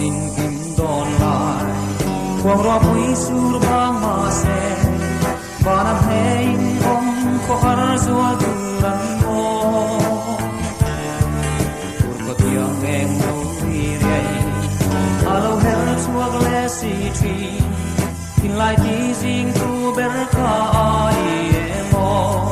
Tinkim dawn lai Khuangruah pui sur bang mahse Vana hmein awm khawhar zual tur an maw Tur khaw thiang eng lo ri riai A lo her chhuak leh si thin Thinlai ti zing tu ber kha ai em aw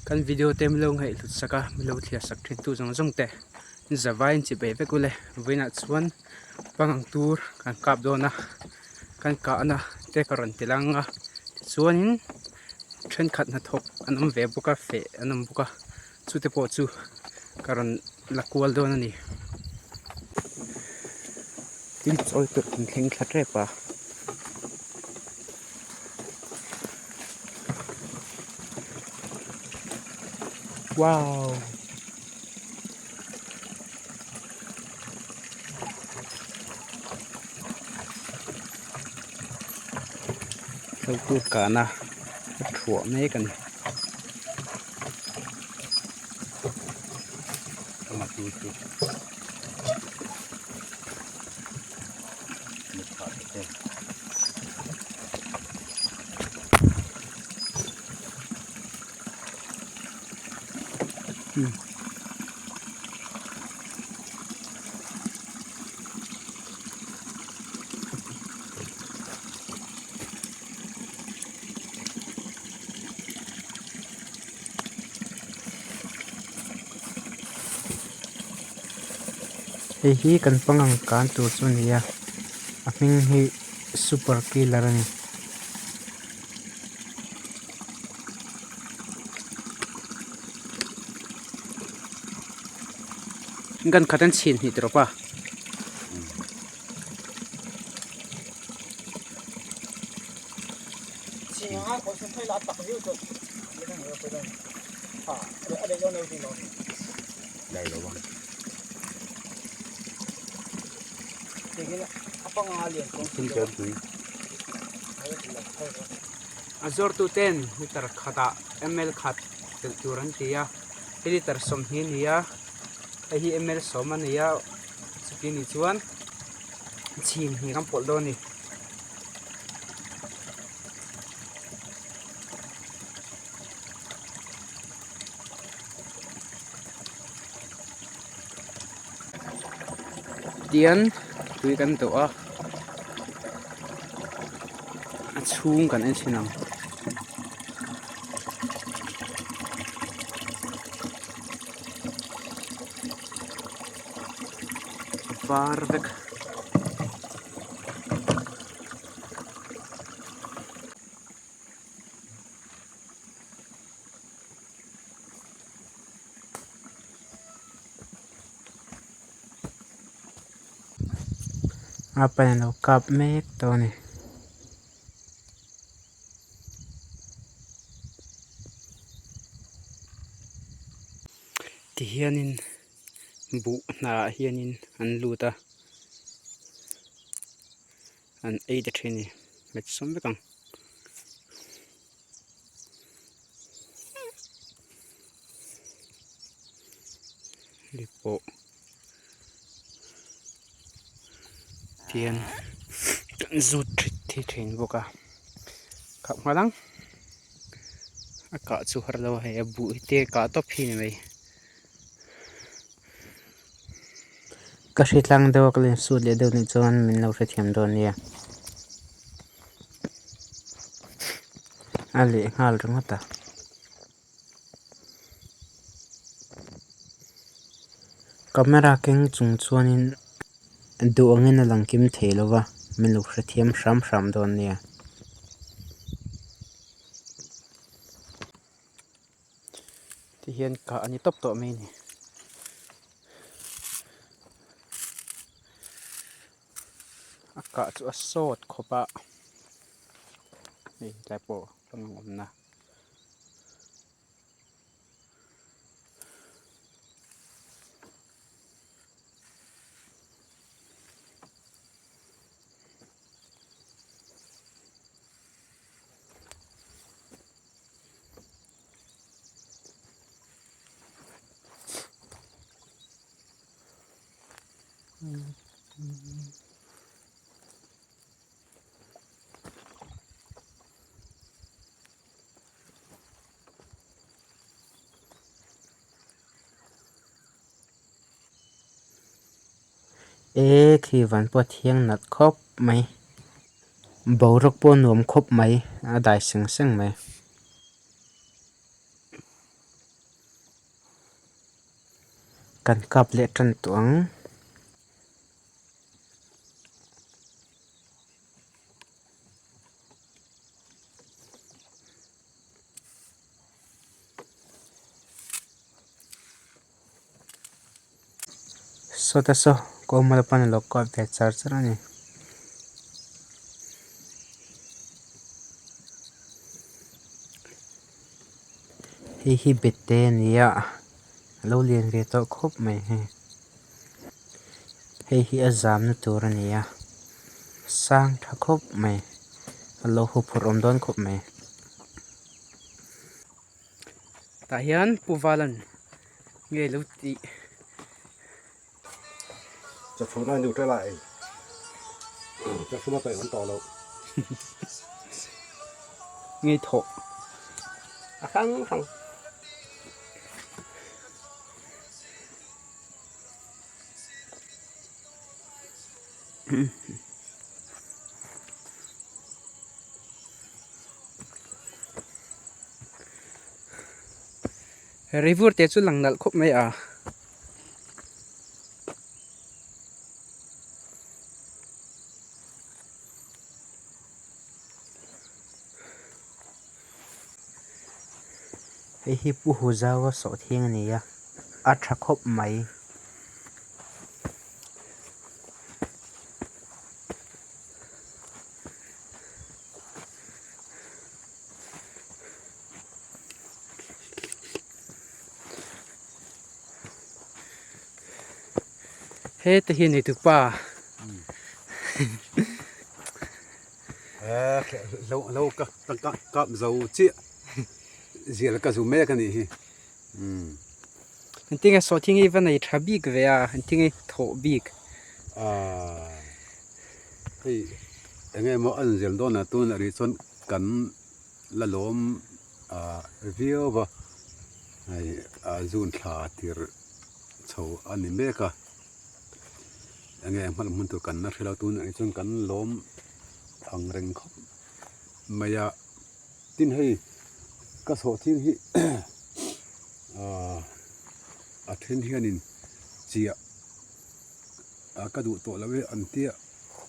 Kan video te milo ngaih hlut sak a milo thliar sak thin tu zawng zawng te zavai in chi bei vek ule vawiinah chuan pangang tur kan kap dawn a kan kahna te ka rawn ti lang a tichuanin thenkhat hnathawk an awm ve bawk a feh an awm bawk a chute pawh chu ka rawn la kual dawn a ni. Tin chawi tur kan thleng thla tep a. Wow! Hlo tur kahna a thuah mek a ni. Hei hi kan pangang kan tur chu a ni a a hming hi super killer a ni. Kan khat an chhin hnih tawp a. A zawrtu ten liter khatah ml khat telh tur an ti a hei liter sawmhnih a ni a hei hi ml sawm a ni a chuti nih chuan chhin hnih kan pawlh dawn a ni. Tian tui kan dawh a a chhung kan en chhin ang. A var vek. A pan a lo kap mek tawh a ni. Tihianin buh hnah ah hianin an lut a an ei ta thin a ni hmet sawm vek ang. Hei pawh tian kan zut thi thin bawk a khap nghal ang a kah chu har lo a hei a buh hi te kah tawp hi ni mai. Ka hritlang deuh a ka len sut leh deuh nih chuan min lo hrethiam dawn nia. A leh nghal ringawt a. Camera keng chung chuanin duh angin a lang kim thei lo va min lo hrethiam hram hram dawn nia. Tihian kah a ni tawp tawh mai a ni. A kah chu a sawt khawp a hei tlai pawh pangang awmna. E khi van pawh a thiang nalh khawp mai boruak pawh a nuam khawp mai a dai seng seng mai. Kan kap leh tan tawh ang. Sawta saw kawmal pawn a lo kap ve char char a ni. Hei hi bete a ni a a lo lian ve tawh khawp mai hei hei hi a zamna tur a ni a sang tha khawp mai a lo huphurh awm dawn khawp mai. Tah hian Pu Valan nge lo tih. Chawchhun a Nutella ei. Chawchhun a peih awm tawh loh. Ngei thawh. A hrang hrang. Rivur te chu lang nalh khawp mai a. Hei hi Pu Huzaua sawhthing a ni a, a tha khawp mai. Heta hi nei tupa lo lo ka ka kap zo chiah zial ka zu mek a nih hi engtinge sawhthing hi va nei tha bik ve a engtinge thawh bik hei eng emaw a inzial dawn ah tunah rih chuan kan la lawm viau va hei zun thla tir chho a ni mek a eng nge hman hmun tur kan la hre lo tunah hi chuan kan lawm ang reng khawp mai a tin hei ka sawhthing hi a then hianin chiah ka duh tawh lo e an tia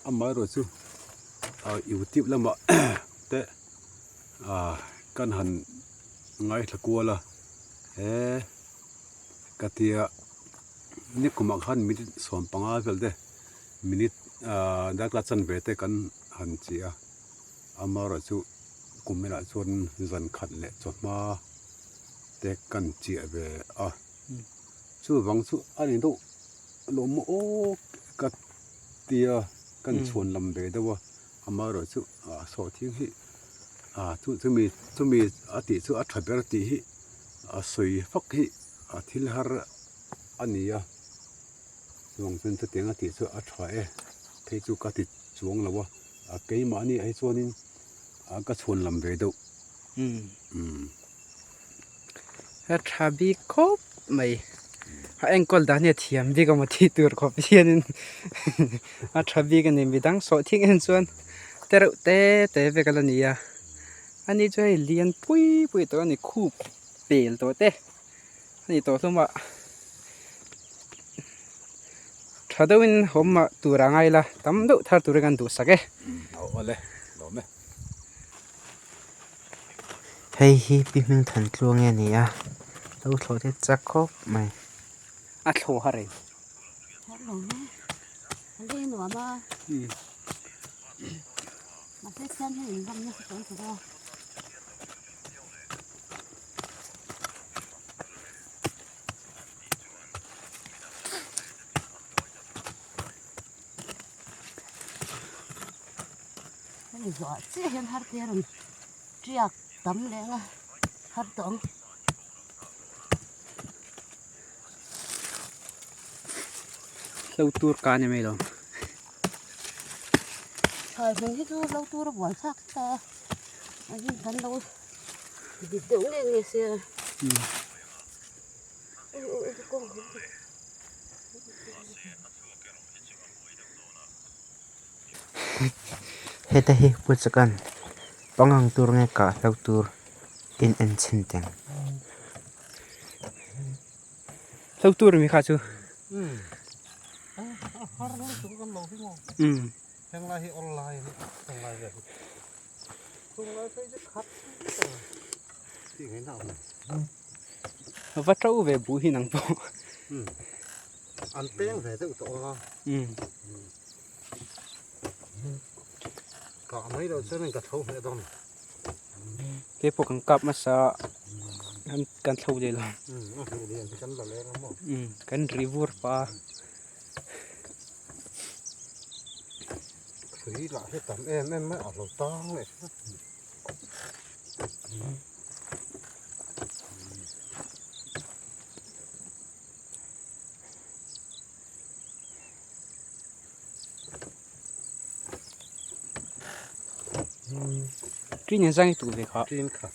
amaherawhchu youtube lamah te kan han ngaithla kual a he ka tia nikumah khan minute 15 vel te minute darkar chanve te kan han chi a amaherawhchu kum elah chuan zan khat leh chawhma te kan chiah ve a chuvang chu a ni deuh lawm aw ka tia kan chhuan lam ve deuh a amaherawhchu sawhthing hi chumi chumi a tih chu a tha ber tih hi a sawi fak hi a thil har a ni a chuvang chuan chutiang a tih chu a tha e phei chu ka ti chuang lo a keimahni ah hi chuanin ka chhuan lam ve deuh. A tha bik khawp mai a enkawl dan hi a thiam bik a maw tih tur khawp hianin a tha bik a ni midang sawh thing en chuan te reuh te te vek a la ni a ani chu hei lian pui pui tawh a ni khup pel tawh te a ni tawh hlawm a tha deuhin awm mah tur a ngai la tam deuh thar turin kan duhsak e. Hei hi pi hming than tluang nge ni a lo thlawh te chak khawp mai a thlawh har em. Mahse khian hei inzam nasa tawh lutuk a. Hemi zawhah chiah hian har te a rawn tiak tam leh ang a, har tawh ang. Hlo tur ka ni mai lo. Thlai hming hi chu hlo tur a buai thlak ta a, a hi kan lo bit deuh nge nge sia. Heta hi Puchakan pangang tur nge kah hlo tur in en chhin teng. Hlo tur mi kha chu. Va to ve bu hi nang pawh. An peng ve deuh tawh a. Kah mai loh chuan ka tho hmeh dawn. Kei pawh kan kap hmasa kan tho leh lo. A hmuh lian hi kan la leng a maw. Kan ri vur pah a. Hrui lah hi tam em em mai a lo tang leh. Ṭin in zang i tuh ve kha. Ṭin kha.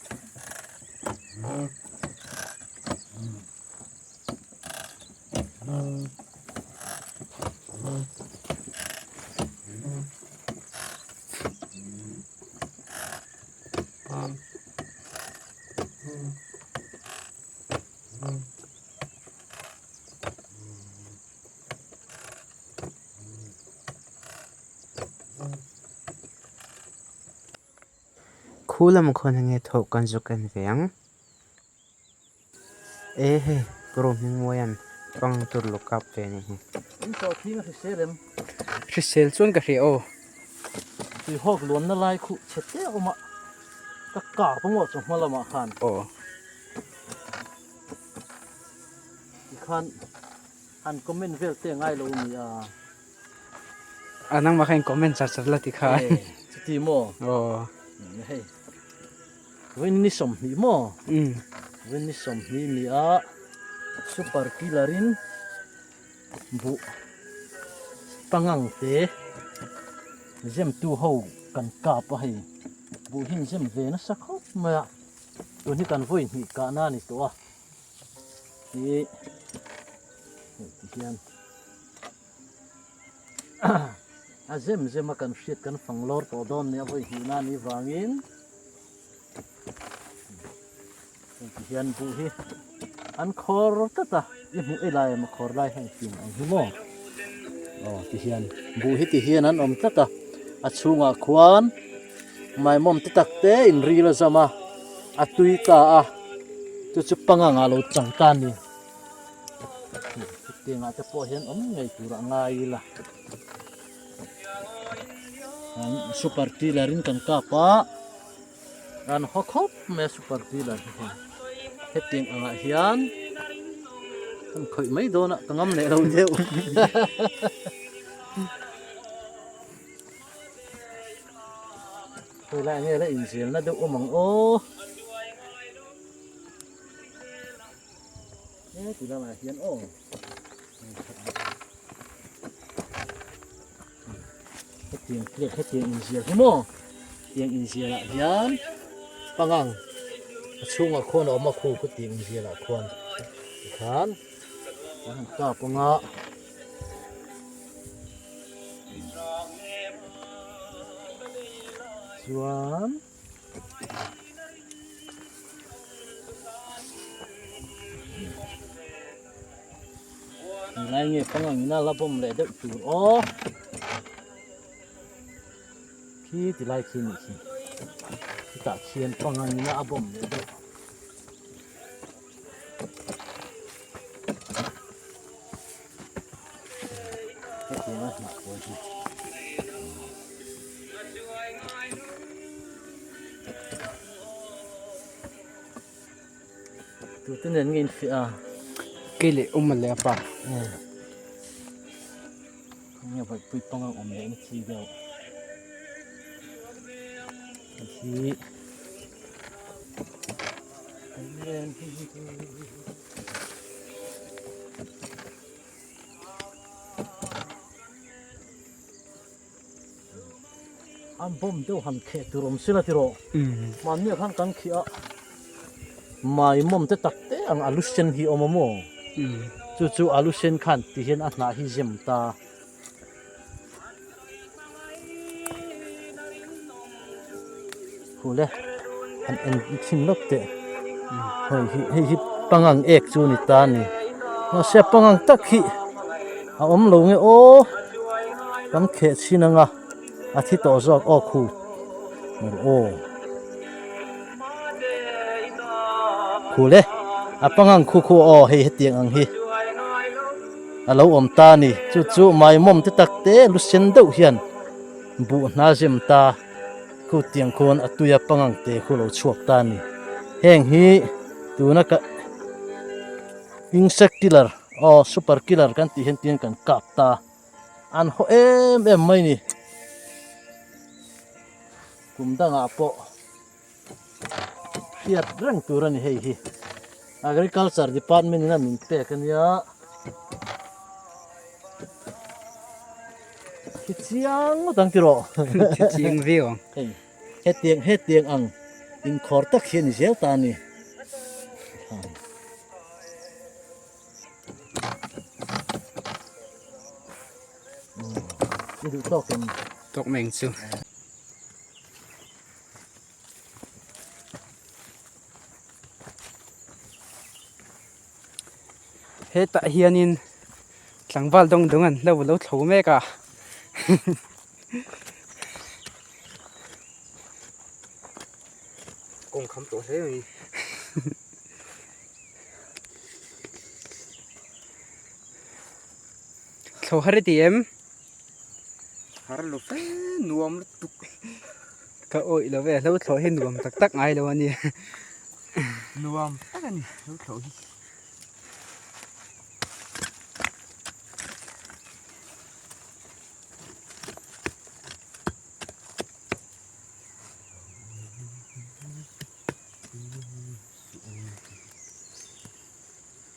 Khu lam khawn enge thawh kan zuk en ve ang. E hei Puru Hmingmuaia'n pang tur lu kap ve anih hi. In tawh thing a hrisel em? Hrisel chuan ka hria aw. Tuihawk luanna lai khuh chhe te a awm a, ka kap a ngawh chu hma lamah khan. Aw. Tikhan han comment vel te ngai lo mi a. A nangmah kha in comment char char la tikhan. E chuti maw? Aw. Hei vawiin ni sawmhnih maw? Vawiin ni sawmhnih ni a super killer in buh pangang te zem tu ho kan kap a hei buh hi an zem ve nasa khawp mai a. Tun hi kan vawi hnih kahna a ni tawh a, hi hei ti hian a zem zem a kan hriat kan fang lawr tawh dawn nia vawi hnihna a nih vangin hei ti hian buh hi an khawr tlat a, i hmuh ei lai emaw khawr lai heng tin ang hi maw aw ti hian buh hi ti hian an awm tlat a, a chhungah khuan. Maimawm te tak te in ril a zam a, a tui ta a, chu chu pangang ah lo chang ta a ni. Hetiang ah te pawh hian awm ngei tur a ngai ila. Super tiller in kan kap a, an haw khawp mai a super tiller hi hei. Hetiang angah hian kan khawih mai dawn a, ka ngam leh lo deuh. Hei lai nge la inzelna deuh awm ang aw. He ti lamah hian aw. Hetiang plate hetiang inzial hi maw tiang inzial ah hian pangang a chhungah khuan a awm a khu khu tiang inzial ah khuan tikhan an han kap anga. Chuan Lai nge pangang ina la bawm leh deuh tur aw khi ti lai khi nih khi chutah khian pangang ina a bawm leh deuh. Hetiang a hnah pawl hi. Tute nen nge in fiah a? Kei leh awm leh a pa. Nge vaipui pangang awm leh na chi deuh. Hei hi An bomb deuh han kheh tur awm sila tiraw? Mahni ah khan kan khih a, maimawm te tak te ang alu sen hi a awm a maw? Chu chu alu sen khan ti hian a hnah hi zem ta. Hule an en chhin lawk teh hei hi hei hi pangang ek chu ni ta a ni mahse pangang tak hi a awm lo nge aw kan kheh chhin anga a thi tawh zawk aw khu aw khule a pangang khu khu aw hei hetiang ang hi. A lo awm ta a ni. Chu chu maimawm te tak te lu sen deuh hian buh hna zem ta khu tiang khuan a tuia pangang te khu lo chhuak ta a ni. Heng hi tuna ka insect killer aw super killer kan tih hian tiang kan kap ta an haw em em mai ni. Kum dangah pawh. Hriat reng tur a ni hei hi agriculture department in a min pek a nia khi chiang ngawt ang tiraw khi chiang viau ang hei hetiang hetiang ang inkhawr tak hi a ni zel ta a ni i duh tawk em tawk mai ang chu. Hetah hianin tlangval dawng dawng an hlo lo thlo mek a kawng kham tawh hle mai thlo har i ti em? Har lo fe nuam lutuk. Ka awih lo ve, hlo thlawh hi nuam tak tak ngai lo a ni. Nuam tak a ni hlo thlawh hi.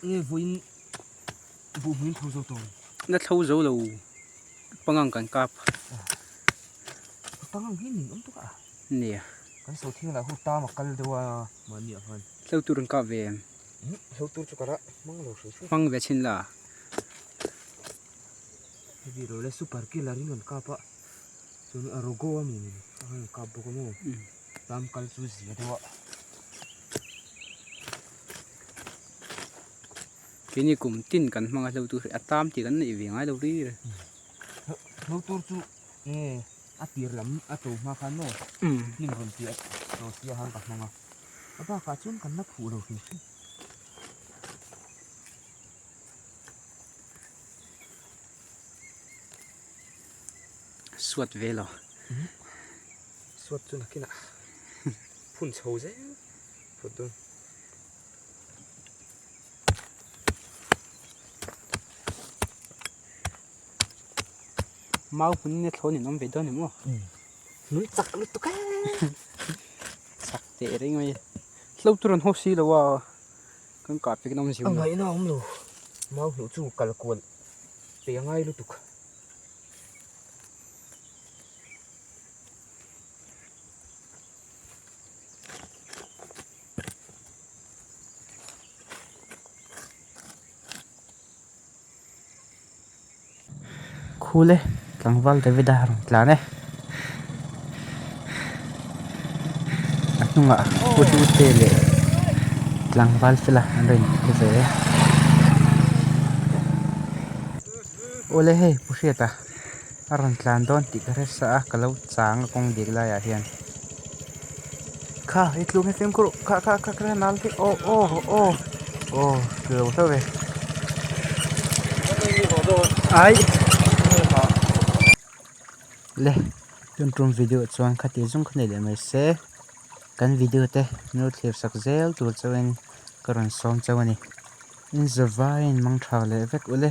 Nge vawiin buh hmuin tho zo tawh ang. Na tho zo lo pangang kan kap. Pangang hi nin awm tuk a. Nia. Kan so thing lah hu tam a kal deuh a mahni ah khan. Hlo tur an kap ve em? Hlo tur chu ka rah hmang lo hre hre. Hmang ve chhin la. Heavy lo le super killer in an kap a. Chuan a rogo a mi nen an kap bawk a maw. Tam kal chu zia deuh a. Keini kum tin kan hmang a hlo tur hi a tam tih kan neih ve ngai lo ri. Hlo tur chu nge a tir lam a to hma khan maw hnim rawn piah to sia khan ka hmang a, a bakah chuan kan la phuh lo hrim hrim. Suat ve lo. Suat chu nakinah phun chho zel phut dawn. Mau hmun in a thlawn in awm ve dawn em aw? Nui chak lutuk e! Chak teh reng mai. Hlo tur an haw si lo a, kan kah pek in awm zio lo. A ngaihna a awm lo. Mau hnuh chu kal kual pe a ngai lutuk. Khul e tlangval Davida a rawn tlan e a hnungah pu hlute leh tlangval fela an rawn thu ve e awle hei pu hriata a rawn tlan dawn tih ka hre sa a ka lo chang a kawng dik laiah hian. Kha i tluk hi fimkhur kha kha kha kha nal hi aw aw aw aw tlu lo hlauh ve ai le tun tum video chuan khati zawng kha nei leh mai se kan video te min lo thlir sak zel tur chuan. ka rawn sawm chauh a ni. In zavaiin mang tha leh vek ule.